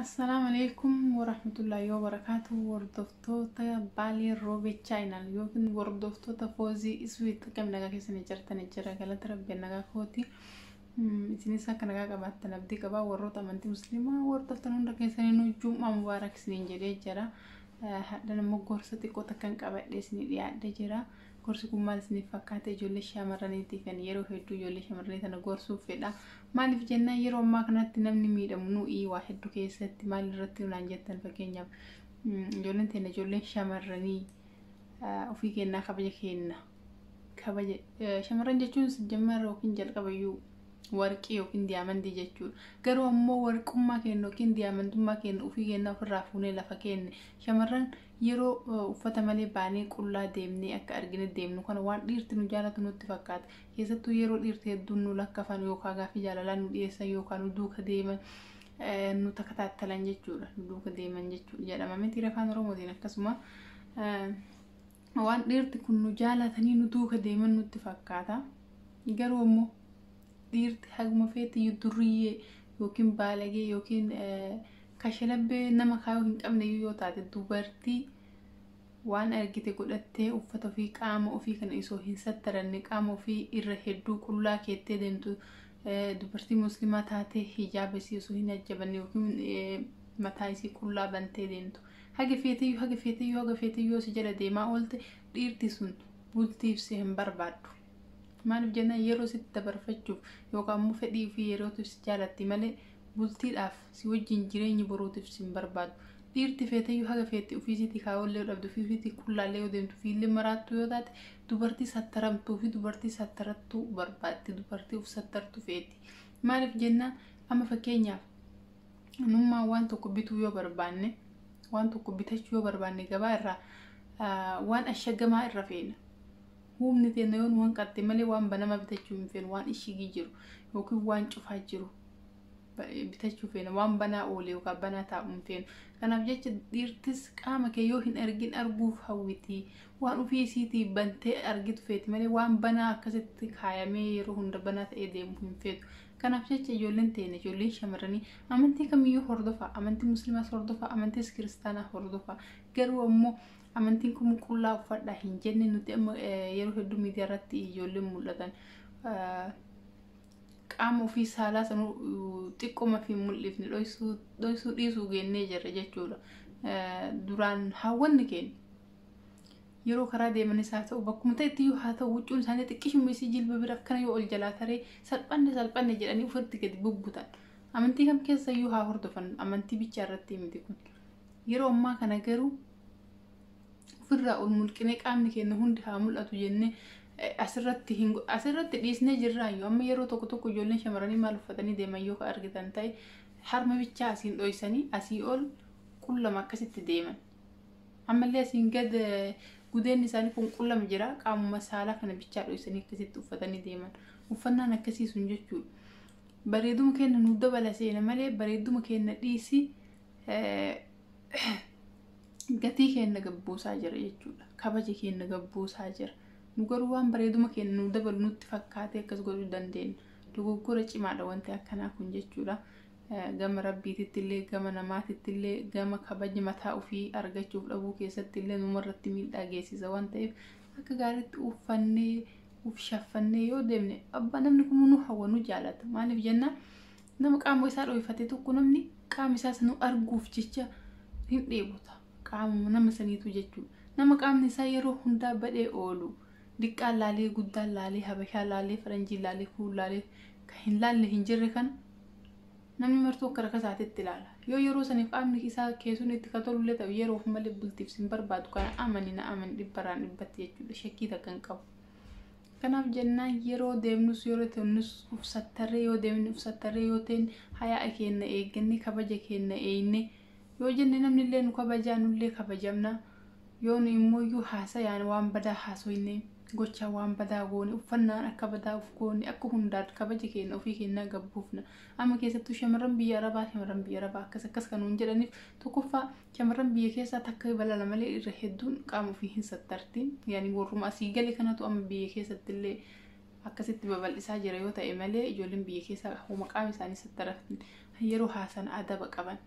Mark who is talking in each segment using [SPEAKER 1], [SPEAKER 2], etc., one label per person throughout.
[SPEAKER 1] Assalaamu alaikum warahmatullahi wabarakatuh. Hordoftoota Baalee Roobee Channel yookiin hordoftoota Foozii Iswiit, akkam nagaa keessanii jirtan? Jira, galata Rabbi, nagaa kooti. Isinis akka nagaa qabaattan abdii qabaa. Warroota amantii Musliimaa hordoftan hunda keessanii nu Jum'aa Mubaarak isiniin jedhee jira. Hadhan immoo gorsa xiqqoo takkan qabadhee isinii dhiyaadhee jira. Gorsi kun maal isiniif fakkaate? Ijoollee shamarraniitiif kan yeroo hedduu ijoollee shamarranii tana gorsuuf fedha. Maaliif jennaan, yeroo ammaa kanatti namni miidhamu nuyi waa hedduu keessatti maal irratti naan jettan, fakkeenyaaf ijoolleen teenya, ijoolleen shamarranii ofii kennaa kabaja kenna. Kabaja shamarran jechuun jammara yookiin jalqabayyuu warqii yookiin diyaamandii jechuudha. Garuu ammoo warqummaa keenya yookiin diyaamandummaa keenya ofii kennaa ofirraa fuunee lafa keenya. Shamarran yeroo uffata malee baanee qullaa deemnee akka argine deemnu kana waan dhiirti nu jaalatu nutti fakkaata. Keessattuu yeroo dhiirti hedduun nu lakkafan yookaan gaaffii jaalalaa nu dhiyeessan yookaan nu duuka deeman, nu takataattalan jechuudha. Nu duuka deeman jechuudha jedhama miti Afaan Oromootiin? Akkasuma waan dhiirti kun nu jaalatanii nu duuka deeman nutti fakkaata. Garuu ammoo dhiirti haguma feetiyyuu durriyyee yookiin baalagee yookiin kashalabbee nama kaayoo hin qabne yoo taate, dubartii waan argite godhattee uffata ofii, qaama ofii kana osoo hin sattaranne, qaama ofii irra hedduu qullaa keettee deemtu, dubartii Muslimaa taatee hijaaba isii osoo hin ajjabanne yookiin mataa isii qullaa bantee deemtu, haga feetiyyuu, haga feetiyyuu, haga feetiyyuu si jala deemaa oolte, dhiirti sun bultiif si hin barbaaddu. Maaliif jennaan, yeroo sitti dabarfachuuf yookaan immoo fedhii ofii yerootu si jaalatti malee bultiidhaaf si wajjin jireenya boruutiif si hin barbaadu. Dhiirti feeteyyuu haga feete ofiisiitii kaawwallee dhabdu, ofiisiitii qullaallee yoo deemtu, ofiillee maraattu yoo taate, dubartii sattaramtuu fi dubartii sattarattuu barbaaddi. Dubartii of sattartu feeti. Maaliif jennaan, amma fakkeenyaaf nummaa waan tokko bituu yoo barbaanne, waan tokko bitachuu yoo barbaanne, gabaa irraa waan ashagamaa irra feena. Humni teenya yoo nu hanqatte malee waan banamaa bitachuu hin feenu. Waan ishigii jiru yookiin waan cufaa jiru bitachuu feena, waan banaa oole yookaan banaa taa'u hin feenu. Kanaaf jecha dhiirtis qaama kee yoo hin argin arguuf hawwiti. Waan ofii isiitii bantee argitu feeti malee waan banaa akkasitti kaayamee yeroo hunda banaa ta'ee deemu hin feetu. Kanaaf jecha ijoolleen teenya, ijoolleen shamarranii, amantii kamiyyuu hordofaa, amantii Musliimaas hordofaa, amantiis Kiristaanaa hordofaa, garuu ammoo amantiin kun qullaa uffadhaa hin jenne. Nuti amma yeroo hedduu miidiyaa irratti ijoolleen mul'atan qaama ofii saalaa sanuu xiqqooma fi mul'ifne dhoysuu dhiisuu geennee jirra jechuudha. Duraan hawwanni keenya yeroo karaa deemanis haa ta'u, bakkuma ta'etti iyyuu haa ta'u, huccuun isaanii xiqqishuma isii jilba bira akkana yoo ol jalaa taree, salphanne salphanne jedhanii ofirratti gadi bubbutan. Amantii kam keessa iyyuu haa hordofan, amantii bichaa irratti miti kun. Yeroo ammaa kana garuu ofirraa ol mulqinee qaamni keenya hundi haa mul'atu jennee asirratti hin asirratti dhiisnee jirraayyuu. Amma yeroo tokko tokko ijoolleen shamarranii maal uffatanii deeman yoo ka argitan ta'e, harma bichaa asiin dhoysanii asii ol qullama akkasitti deeman. Ammallee asiin gad gudeenni isaanii kun qullama jira, qaamuma saalaa kana bichaa dhoysanii akkasitti uffatanii deeman. Uffannaan akkasii sun jechuudha. Bareeduma keenya nu dabala seena malee bareeduma keenya dhiisii gatii keenya gabbuusaa jira jechuudha. Kabaja keenya gabbuusaa jira. Nu garuu waan bareeduma keenya nu dabalu nutti fakkaatee akkas godhuu dandeenya. Dogoggora cimaadha wanti akkanaa kun jechuudha. Gama Rabbiititti illee, gama namaatitti illee, gama kabaja mataa ofii argachuuf dhabuu keessatti illee numarratti miidhaa geessisa waan ta'eef, akka gaariitti uffannee uf shaffannee yoo deemne, abbaa namni kun nu hawwa, nu jaalata. Maaliif jennaan, nama qaama isaa dhoofate tokko namni qaama isaa sanuu arguuf jecha hin dheebota. Qaamuma nama saniitu jechuudha. Nama qaamni isaa yeroo hundaa badhee oolu, diqqaan laalee, guddaan laalee, Habashaa laalee, faranjii laalee, kuun laalee, kan hin laalle hin jirre kana namni martuu akka rakka isaatitti ilaala. Yoo yeroo saniif qaamni isaa keessuun itti ka tolullee ta'u, yeroof malee bultiif sin barbaadu. Kana amani, na amani, dhibbarraan dhibbatti jechuudha. Shakkii takka hin qabu. Kanaaf jennaan yeroo deemnus, yeroo teennus uf sattarree yoo deemne, uf sattarree yoo teenne, hayaa keenya eegganne, kabaja keenya eegne yoo jenne, namni illee nu kabajaa, nullee kabajamna. Yoo nu immoo iyyuu haasayaan waan badaa haasoyne, gochaa waan badaa goone, uffannaan akka badaa uf goone, akka hundaan kabaja keenya ofii keenyaa gabbuufna. Amma keessattuu shamarran biyya Arabaa, shamarran biyya Arabaa akkas akkas kan nuun jedhaniif, tokkoffaa shamarran biyya keessaa takka balala malee irra hedduun qaama ofii hin sattartiin. Yaani warruma asii gale kanatu amma biyya keessatti illee akkasitti babal'isaa jira yoo ta'e malee, ijoolleen biyya keessaa homa qaama isaanii sattaratan, yeroo haasan adaba qaban.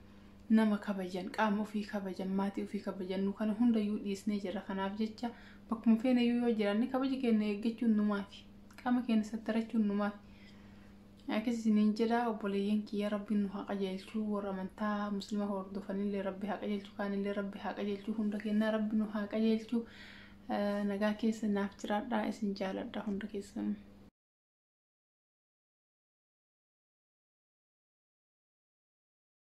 [SPEAKER 1] Nama kabajan, qaama ofii kabajan, maatii ofii kabajan, nu kana hundayyuu dhiisnee jira. Kanaaf jecha bakkuma feenayyuu yoo jiraanne kabaja keenya eeggachuun numaafi, qaama keenya sattarachuun numaafi. Akkas isiniin jedha obboleeyyan kiyya, Rabbiin nu haa qajeelchuu. Warra amantaa Musliima hordofanillee Rabbi haa qajeelchuu, kaanillee Rabbi haa qajeelchuu, hunda keenyaa Rabbi nu haa qajeelchuu. Nagaa keessa naaf jiraadhaa, isin jaaladha hunda keessanuu.